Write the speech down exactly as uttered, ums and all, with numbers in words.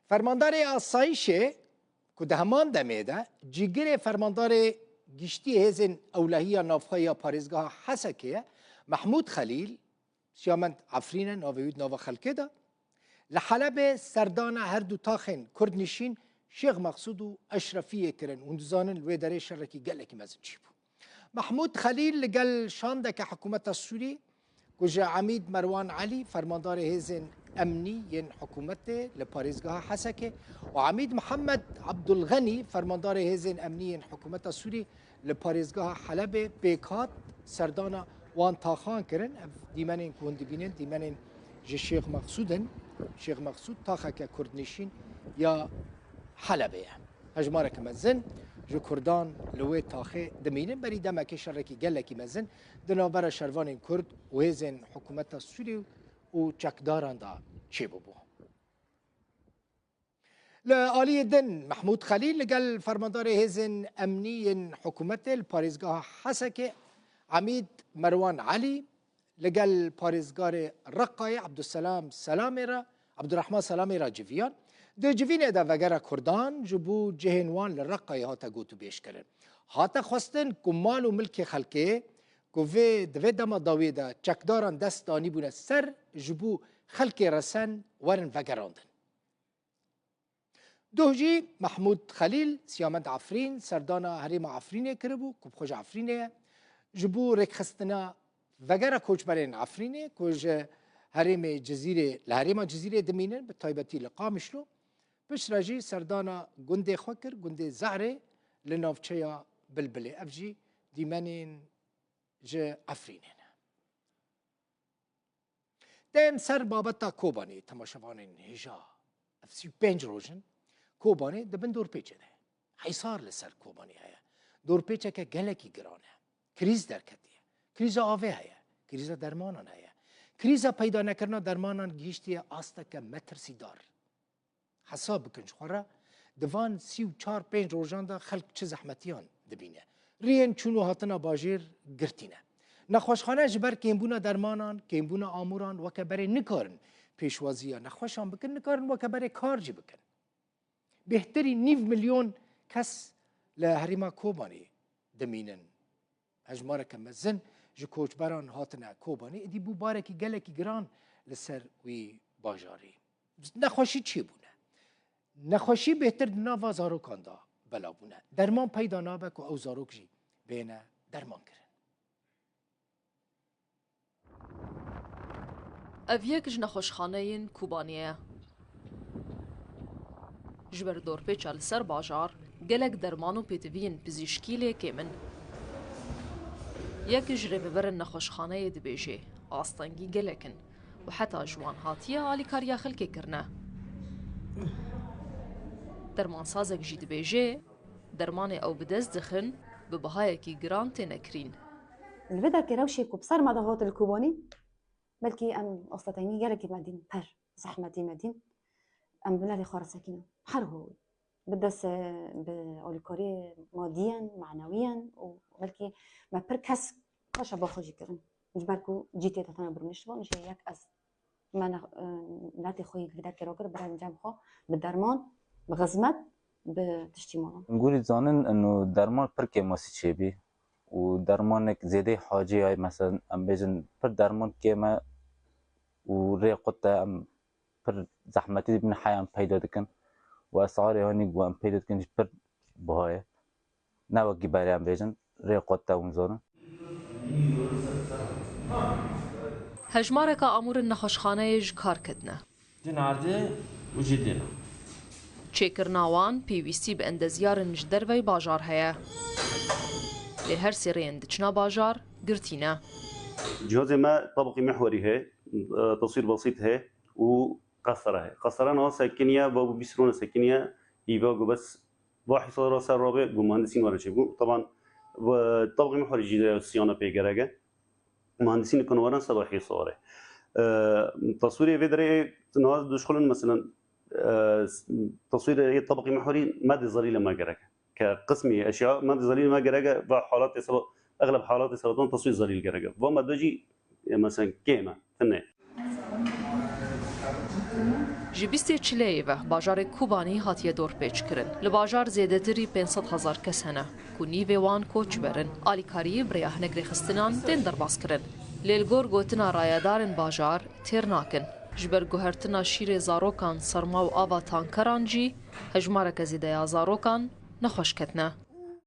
Fermandarê Asayîşê ku di heman demê de cîgirê Fermandarê Giştî Hêzên Ewlehiya Navxwe ya Parêzgeha Hesekê ye, Mehmûd Xelîl, Siyamend Efrîn e, navê wî di nava xelkê de, li Helebê serdana her du taxên Kurdnişîn Şêx Mexsûd û Eşrefiyê kirin. Hûn dizanin li wê derê şerekî gelekî mezin çêbû. Mehmûd Xelîl li gel şandeke hikûmeta Sûrî ku ji Emîd Merwan Elî, fermandarê hêzên emnî yên hikûmetê li parêzgeha Hesekê, û Emîd Mihemed Ebdulxenî, fermandarê hêzên emnî yên hikûmeta Sûrî li parêzgeha Helebê pêk hat, serdana wan taxan kirin. Ev dîmenên ku hûn dibînin, dîmenên ji Şêx Mexsûd in. Şêx Mexsûd taxeke kurdnişîn ya Helebê ye. Hejmareke mezin ji kurdan li wê taxê dimînin. Berî demekê şerekî gelekî mezin di navbera şervanên kurd û hêzên hikûmeta Sûrî û çekdaran de çêbûbû. Li aliyê din Mehmûd Xelîl li gel fermandarê hêzên emnî yên hikûmetê li parêzgeha Hesekê, Emîd Merwan Elî, li gel parêzgarê Reqayê Ebdulselam Selamê re, Ebdurrehman Selamê re civiyan. Di civînê de vegera kurdan ji bo cihên wan li Reqayê hate gotûbêjkirin. Hate xwestin ku mal û milkê xelkê ku vê di vê dema dawiyê de çekdaran dest danîbûne ser, ji bo xelkê resen werin vegerandin. Duh jî Mehmûd Xelîl, Siyamend Efrîn, serdana herêma Efrînê kiribû, ku bi xwe ji Efrînê ye. Ji bo rêkxistina vegera koçberên Efrînê, ku ji herêmê Cizîrê, li herêma Cizîrê dimînin, bi taybetî li Qamişlo, piştre jî serdana gundê xwe kir, gundê Zehrê li navçeya Bilbilê. Ev jî dîmenên ji Efrînê ne. Dê em ser babeta Kobanê, temaşevanên hêja. Ev sî û pênc roj in Kobanê di bin dorpêçê de ye. Hîsar li ser Kobanê heye. Dorpêçeke gelekî giran e. Krîz derketiye. Krîza avê heye. Krîza dermanan heye. Krîza peyda nekirina dermanan gihîştiye asteke metirsîdar. Hesab bikin ji xwe re, di van sî û çar pênc rojan de xelk çi zehmetiyan dibîne. Rêyên çûn û hatina bajêr girtî ne. Nexweşxane ji ber kêmbûna dermanan, kêmbûna amûran weke berê nikarin pêşwaziya nexweşan bikin, nikarin weke berê kar jî bikin. Bêhtirî nîv milyon kes li herêma Kobanê dimînin. Hejmareke mezin ji koçberan hatine Kobanê, êdî bû barekî gelekî giran li ser wî bajarî. Nexweşî çêbûne. Nexweşî bêhtir di nava zarokan de belav bûne. Derman peyda nabe ku ew zarok jî bêne dermankirin. Ev yek ji nexweşxaneyên Kobanê ye. Ji ber dorpêça li ser bajar, gelek derman û pêtiviyên pizîşkî lê kêm in. Yek ji rêveberên nexweşxaneyê dibêje, astengî gelek in û heta ji wan hatiye alîkariya xelkê kirine. Dermansazek jî dibêje, dermanê ew bi dest dixin, bi bihayekî giran têne kirîn. Li vê derkê rewşê ku bi ser me de hat li Kobanê, belkî em astetengî gelekî me dîn, per zehmetî me dîn. Em bi nerê xwe re sekînin. Her ho, bi dest, bi alîkariyê madiyen, manewiyen û belkî me pir kes kaşa ba xwe jî kirin. Ji ber ku cî tê de tene birmîş dibe, min jê yek ez me ne, e, miletê xwe yî li vê derkê rakir, bira cem xwe bi derman, bi xizmet, bi tiştî malan. Gurî zanin ino derman pir kêmasî çêbî û dermanek zêdeyî hacê ye, mesela em bêjin pir derman kêm e û rê qut e, em pir zehmetî dibînin heya em peyda dikin û esarê hanî ku em peyda dikin jî pir biha ye. Ne wekî berê em bêjin, rê qut e hûn zanin. Hejmareka amûrên nexweşxaneyê ji kar ketine. Dê nardê û jê dêna. Çêkirina wan pêwîstî bi endezyarên ji derveyî bajar heye. Lê her sê rêyên diçina bajar girtî ne. Cihazê me tabqî mihwerî heye, e, teswîr besît heye û qesere heye. Qesere niha sekiniye, va bû bîst rûne sekiniye, îva got bes va hîsara ser rabe, got muhendisîn were çêbû. Teban, e, tabqî mihwerî jî de siyana pê gerek e. Muhendisîn dikin werin seba hîsarê. E, teswîrê vê derê niha dişxulin, meselen, e, teswîrê tabqî mihwerî me dê zelîle me gerek e. Ke qismî eşya me dê zelîle me gerek e, va halatê seba, egleb halatê seba teswîr zelîl gerek e. Va me de jî, e, meselen, kêm e, tune. Ji bîstê Çileyê ve bajarê Kobanî hatiye dorpêçkirin. Li bajar zêdetirî pênc sed hezar kes hene ku nîvê wan koçber in. Alîkariyê bi rêya hinek rêxistinan tên derbazkirin. Lê li gor gotina rayedarên bajar têr nakin. Ji ber guhertina şîrê zarokan, serma û ava tankeran jî hejmareke zêde ya zarokan nexweş ketine.